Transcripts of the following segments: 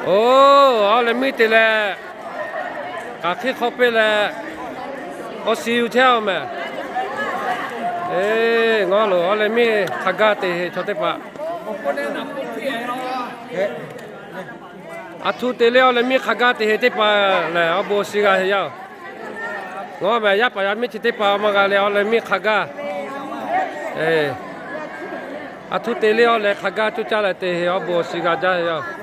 Oˬ, awˬ leh miˇ te leh, k'aˬ hk'e hk'awꞈ piˇ leh, awˬ shiˍ yuˬ chehˇ-oˬ mehˍ. Eˬ, ngaˬ loˬ awˬ leh miˇ hk'a gaˇ te heˆ chaw teˇ hpaˍ. Aˬ htoꞈ te leh awˬ leh miˇ hk'a gaˇ te heˆ teˇ hpaˍ lehˬ, awˬ bon awˬ shiˍ g'a heˆ yaˇ-oˬ. Ngaˬ mehˍ yaˇ paˍ yaˇ miˇ chi teˇ hpaˍ awˬ ma g'a leh awˬ leh miˇ hk'a gaˇ. Aˬ htoꞈ te leh awˬ leh hk'a gaˇ coˇ caˇ leh te heˆ, awˬ bon awˬ shiˍ g'a jaˇ heˆ yaˇ-oˬ.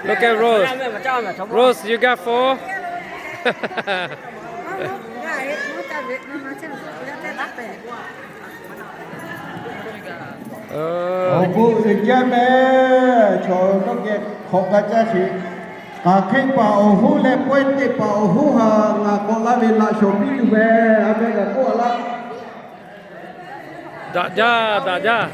Look at Rose. Rose, you got four? Awˬ bon uiˍ jaˇ mehˍ. Chaw nawˬ geh hk'awꞈ g'a caˇ sheˍ. K'aˬ hk'e paˍ awˬ hoˉ leh pawehˇ teˇ paˍ awˬ hoˉ ha ngaˬ k'awꞈ laˇ ve laꞈ shawˍ piˇ tuˬ mehˍ. A mehˆ g'a k'oˆ a laˇ. Daꞈ jaˇ, daꞈ jaˇ.